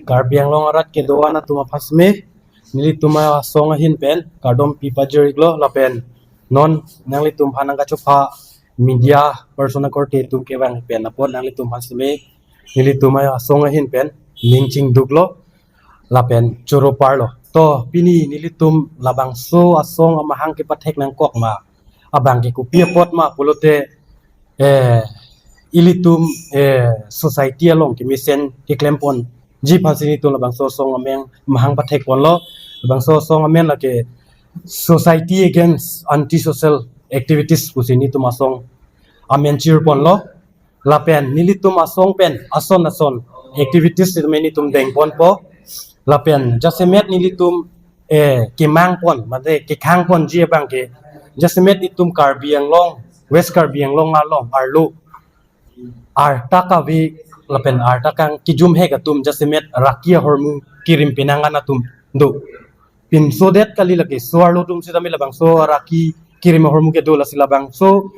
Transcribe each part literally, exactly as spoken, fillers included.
Karbi Anglong arat kedo-an atum aphan seme nelitum asong ahin pen kardom pi pajir-iklo lapen non nanglitum aphan nangkachopha media person akorte atum kevang pen apot nanglitum aphan seme nelitum asong ahin pen ning chingduklo lapen choro parlo. To pini nelitum labangso asong amahang kepathek nangkok ma abang ke kopi apot ma pulote eh, ilitum eh, society along kemesen keklemponji aphansi nelitum labangso asong amen mahang pathekponlo. Labangso asong amen lake Society Against Anti-Social Activities pusi nelitum asong amen chirponlo. Lapen nelitum asong pen ason ason activities nelitum dengponpo. Lapen jasemet nelitum eh, kemangpon, mate kekhangponji abang ke, jasemet itum Karbi Anglong, West Karbi Anglong along arlo arta kave lapen arta kang kejum hek atum jasemet raki ahormu kirim penang an atum do. Pinso det kali lake, so arlo atum sitame labangso raki kirim ahormu kedo, lasi labangso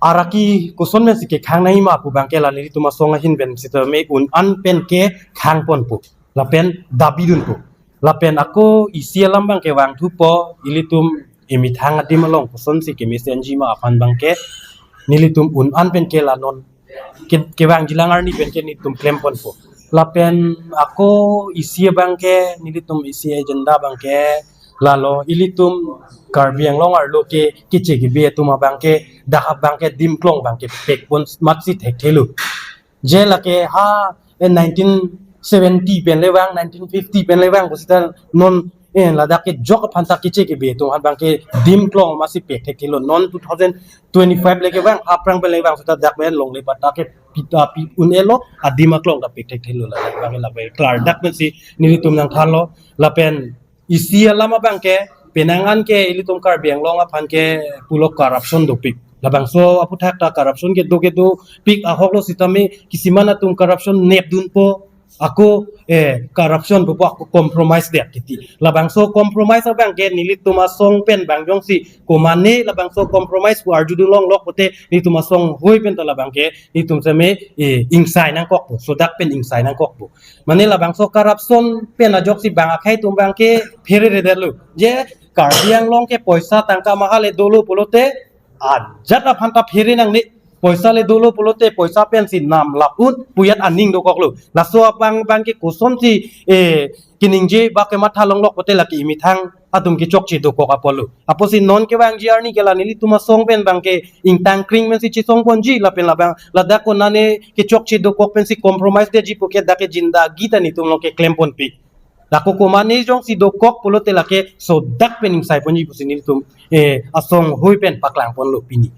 araki koson pensi kekhang nangji ma pu abang ke la nelitum asong ahin pen sitame un-an pen kekhangponpo lapen dabidunpo. Lapen ako isi alam abang kevangthupo, ilitum emethang adim along kosonsi kemesenji ma aphan abang ke nelitum un-an pen ke la non ke, kevangjilang arni pen ke nelitum klemponpo. Lapen ako isi abang ke nelitum isi agenda abang ke lalo ilitum Karbi Anglong arlo ke keche kebe atum abang ke dak abang ke dim klong abang ke pekpon matsi thekthelo. Je lake ha eh, nineteen seventy pen le vang, nineteen fifty pen le vang pusita non eh, ladak ke jok aphan ta keche kebe atum abang ke dim klong matsi pek thekthelo. Non two thousand twenty-five le kevang, aphrang pen le vang sita dak pen longle patta ke pita pi un-elo, adim aklong ta pek thekthelo, ladak abang ke lapen klardak pensi nelitum nangthanlo. Lapen isi alam abang ke penang an ke ilitum Karbi Anglong aphan ke pulo corruption dopik. Labangso aphuthak ta corruption kedo kedopik ahoklo sitame kisiman atum corruption nepdunpo, ako eh corruption pupo, ako compromise det kiti. Labangso compromise abang ke nelitum asong pen bang jongsi komane labangso compromise pu arjudun longlok pote nelitum asong hoi pen ta labang ke nelitum seme eh ingsai nangkokpo, sodak pen ingsai nangkokpo. Mane labangso corruption pen ajoksi bang akhei atum abang ke phere-redetlo. Je Karbi Anglong ke poisa tangka maha le dolo pulote ajat aphan ta phere nangne. Poisa le dolo pulote poisa pensi nam lapun puyat aning dokoklo. Laso abang abang ke kosonsi eh kiningje ba kematha longlok pote lake emethang atum kechokche dokok apotlo. Apotsi non kevangji arni ke la nelitum asong pen abang ke ingtang kring pensi chesongponji lapen labang ladak konane kechokche dokok pensi compromise detji pu ke dak ke jindagi ta nelitum along keklemponpik. Lako komane jongsi dokok pulote lake sodak pen ingsaiponji pusi nelitum eh asong hoi pen paklangponlo pini.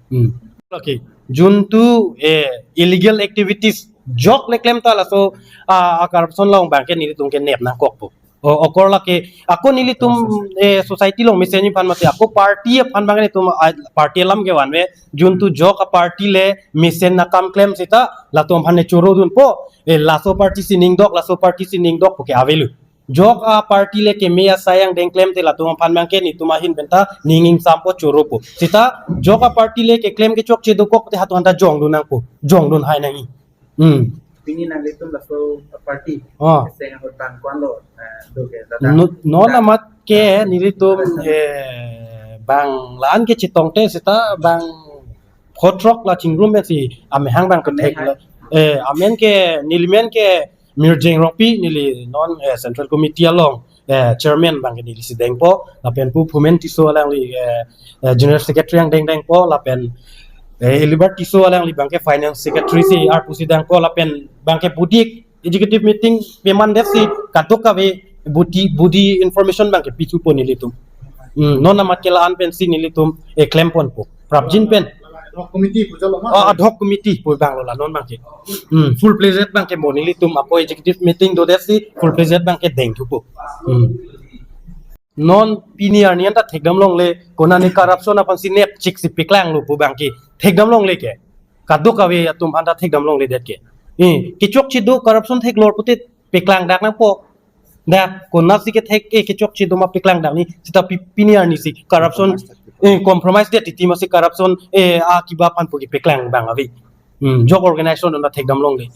Hmm. Okay. Juntu eh illegal activities jok le klem ta laso ah, ah, corruption along abang ke nelitum ke nep nangkokpo. O, okor lake ako nelitum eh society along mesenji aphan mate ako party aphan abang nelitum ah, party alam kevanve, juntu jok a-party le mesen akam klem sita latum aphan ne chorodunpo. Eh, laso party si ningdok, laso party si ningdok pu ke avelo. Jok a-party le keme asai angdeng klem te latum aphan abang ke nelitum ahin pen ta ning ingsampo, choropo. Sita jok a-party le keklem kechokche dokok te hatu hanta jongdun nangpo, jongdun hai nangji. Hmm. Pini nanglitum laso party. Ah. Seng ahut bang ko-anlo, eh, do ke, dada. No, non amat ke nelitum eh bang la-an ke chetongte sita bang photrok la chingrum pensi amehang abang kethek la. Eh, amen ke neli men ke Mirjeng Rongpi, neli non eh, Central Committee along eh, chairman abang ke neli si dengpo, lapen Pu Phumen Tisso alangli eh, eh, general secretary angdeng dengpo, lapen eh, Elibert Tisso alangli abang ke finance secretary si arpu si dengpo, lapen abang ke budi executive meeting peman det si kadokave budi budi information abang ke pithupo nelitum. Hmm, non amat ke la-an pensi nelitum eh, klemponpo. Prapjin pen. Ad hoc committee pu jalo ma? Oh, ad hoc committee pu abang lo la non abang ke. Hmm, full fledged abang ke mo nelitum ako executive meeting do det si full fledged abang ke dengthupo. Hmm. Non pini arni anta thekdam longle, konane corruption aphansi nepchik si peklanglo pu abang ke thekdam longle ke. Kadokave atum anta thekdam longle det ke. Eh, kechokche do corruption theklor pote peklang dak nangpo. Dak konatsi kethek eh kechokche do ma peklang dak ni sita pi-, pini arni si corruption eh compromise det titi masi corruption eh akiba aphan pu ke peklang abang ave. Hmm, jok organization anta thekdam longle.